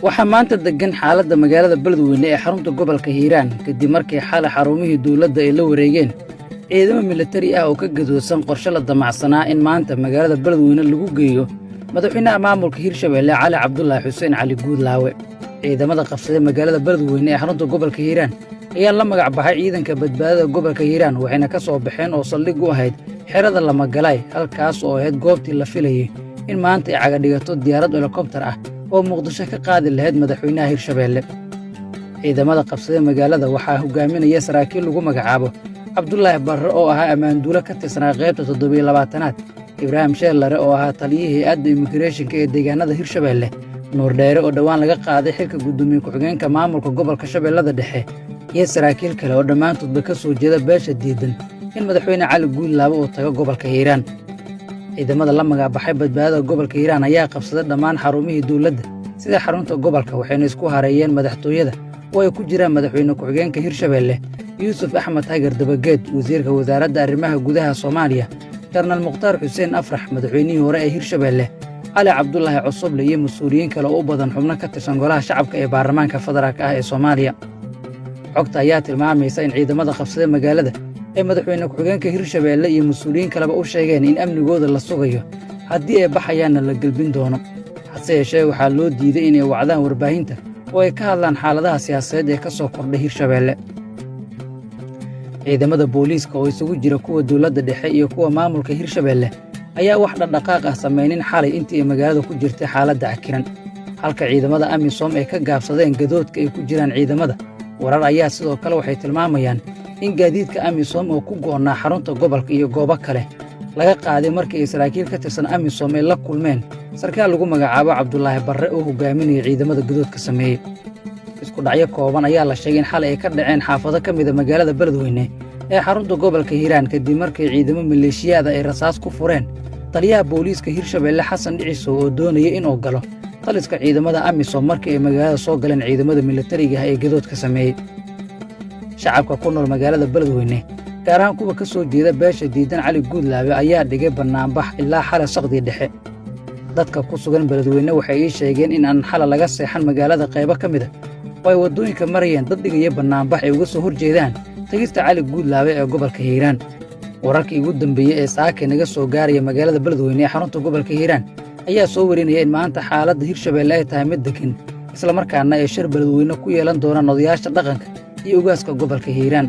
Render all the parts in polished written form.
Waxaa maanta deggan xaaladda magaalada Beledweyne ee xarunta gobolka Hiiraan, kadib markii xalay xarumihii dowladda ay la wareegeen ciidamo militari ah oo ka gadoodsan qorshe la damacsanaa in maanta magaalada Beledweyne lagu geeyo madaxweynaha maamulka Hirshabeelle, Cali Cabdulaahi Xuseen Cali Guudlaawe. Ciidamada qabsaday magaalada Beledweyne ee xarunta gobolka Hiiraan ayaa la magac baxay Ciidanka Badbaadada Gobolka Hiiraan, waxayna ka soo baxeen oo saldhig u ahayd xerada Lamagalaay, halkaas oo ahayd goobtii la filayey in maanta ay cagadhigato diyaarad helikobtar ah oo Muqdisho ka qaadi lahayd madaxweynaha Hirshabeelle. Ciidamada qabsaday magaalada waxaa hogaaminaya saraakiil lagu magacaabo Cabdulaahi Barre, oo ahaa ammaanduulo ka tirsanaa qaybta 27aad, Ibraahim Sheellare, oo ahaa taliyihii hay'adda immigrationka ee deegaanada Hirshabeelle, Nuur Dheere, oo dhowaan laga qaaday xilka guddoomiye ku-xigeenka maamulka gobolka Shabeellada Dhexe, iyo saraakiil kale oo dhammaantoodba ka soo jeeda beesha diidan in madaxweyne Cali Guudlaabe uu tago gobolka Hiiraan. Ciidamada la magacbaxay Badbaadada Gobolka Hiiraan ayaa qabsaday dhammaan xarumihii dowladda, sida xarunta gobolka, waxayna isku hareeyeen madaxtooyada oo ay ku jiraan madaxweyne ku-xigeenka Hirshabeelle, Yuusuf Axmed Hagar Dabageed, wasiirka wasaaradda arrimaha gudaha Soomaaliya, Jenaraal Mukhtaar Xuseen Afrax, madaxweynihii hore ee Hirshabeelle, Cali Cabdulaahi Cosoble, iyo mas'uuliyiin kale oo u badan xubno ka tirsan Golaha Shacabka ee baarlamaanka federaalka ah ee Soomaaliya. Xogta ayaa tilmaamaysa in ciidamada qabsaday magaalada ay madaxweyne ku-xigeenka Hirshabeelle iyo mas'uuliyiin kaleba u sheegeen in amnigooda la sugayo, haddii ay baxayaanna la gelbin doono. Hase yeeshee, waxaa loo diiday inay wacdaan warbaahinta oo ay ka hadlaan xaaladaha siyaasadeed ee ka soo kordhay Hirshabeelle. Ciidamada booliiska oo isugu jira kuwa dowladda dhexe iyo kuwa maamulka Hirshabeelle ayaa wax dhaqdhaqaaq ah samaynin xalay intii ay magaalada ku jirtay xaaladda cakiran, halka ciidamada AMISOM ay ka gaabsadeen gadoodka ay ku jiraan ciidamada. Warar ayaa sidoo kale waxay tilmaamayaan in gaadiidka AMISOM oo ku go'naa xarunta gobolka iyo goobo kale laga qaaday markii ay saraakiil ka tirsan AMISOM ay la kulmeen sarkaal lagu magacaabo Cabdulaahi Barre oo hogaaminaya ciidamada gadoodka sameeyey. Isku dhacyo kooban ayaa la sheegay in xalay ay ka dhaceen xaafado ka mida magaalada Beledweyne ee xarunta gobolka Hiiraan, kadib markii ciidamo maleeshiyaada ay rasaas ku fureen taliyaha booliiska Hirshabeelle, Xasan Dhicisow, oo doonaya inuu galo taliska ciidamada AMISOM markii ay magaalada soo galeen ciidamada militariga ah ee gadoodka sameeyey. Shacabka ku nool magaalada Beledweyne, gaar ahaan kuwa ka soo jeeda beesha diidan Cali Guudlaabe, ayaa dhigay bannaanbax ilaa xalay saqdii dhexe. Dadka ku sugan Beledweyne waxay ii sheegeen in aan xala laga seexan magaalada qaybo ka mida oo ay waddooyinka marayeen dad dhigaya bannaanbax ay uga soo hor jeedaan tegista Cali Guudlaabe ee gobolka Hiiraan. Wararkii ugu dambeeyey ee saaka naga soo gaaraya magaalada Beledweyne ee xarunta gobolka Hiiraan ayaa soo warinaya in maanta xaaladda Hirshabeelle ay tahay mid degan, islamarkaana ay shir Beledweyne ku yeelan doonaan odayaasha dhaqanka iyo ugaaska gobolka Hiiraan.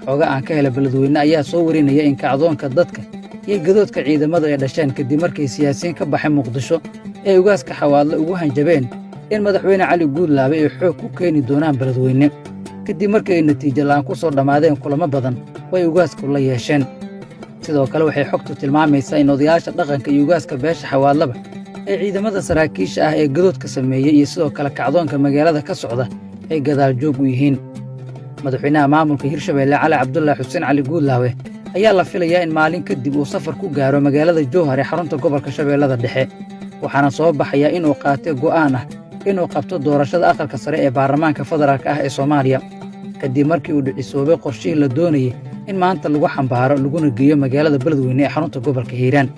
Xooga aan ka helay Beledweyne ayaa soo warinaya in kacdoonka dadka iyo gadoodka ciidamadu ay dhasheen kadib markay siyaasiyiin ka baxay Muqdisho ee ugaaska Xawaadle ugu hanjabeen in madaxweyne Cali Guudlaabe ay xoog ku keeni doonaan Beledweyne, kadib markii ay natiijo la'aan ku soo dhammaadeen kulamo badan oo ay ugaasku la yeesheen. Sidoo kale, waxay xogtu tilmaamaysaa in odayaasha dhaqanka iyo ugaaska beesha Xawaadlaba ay ciidamada saraakiisha ah ee gadoodka sameeyey iyo sidoo kale kacdoonka magaalada ka socda ay gadaal joog u yihiin. Madaxweynaha maamulka Hirshabeelle, Cali Cabdulaahi Xuseen Cali Guudlaawe, ayaa la filayaa in maalin kadib uu safar ku gaaro magaalada Jowhar ee xarunta gobolka Shabeellada Dhexe, waxaana soo baxaya inuu qaatay go'aan ah inuu qabto doorashada aqalka sare ee baarlamaanka federaalka ah ee Soomaaliya, kadib markii uu dhicisoobay qorshihii la doonayey in maanta lagu xambaaro laguna geeyo magaalada Beledweyne ee xarunta gobolka Hiiraan.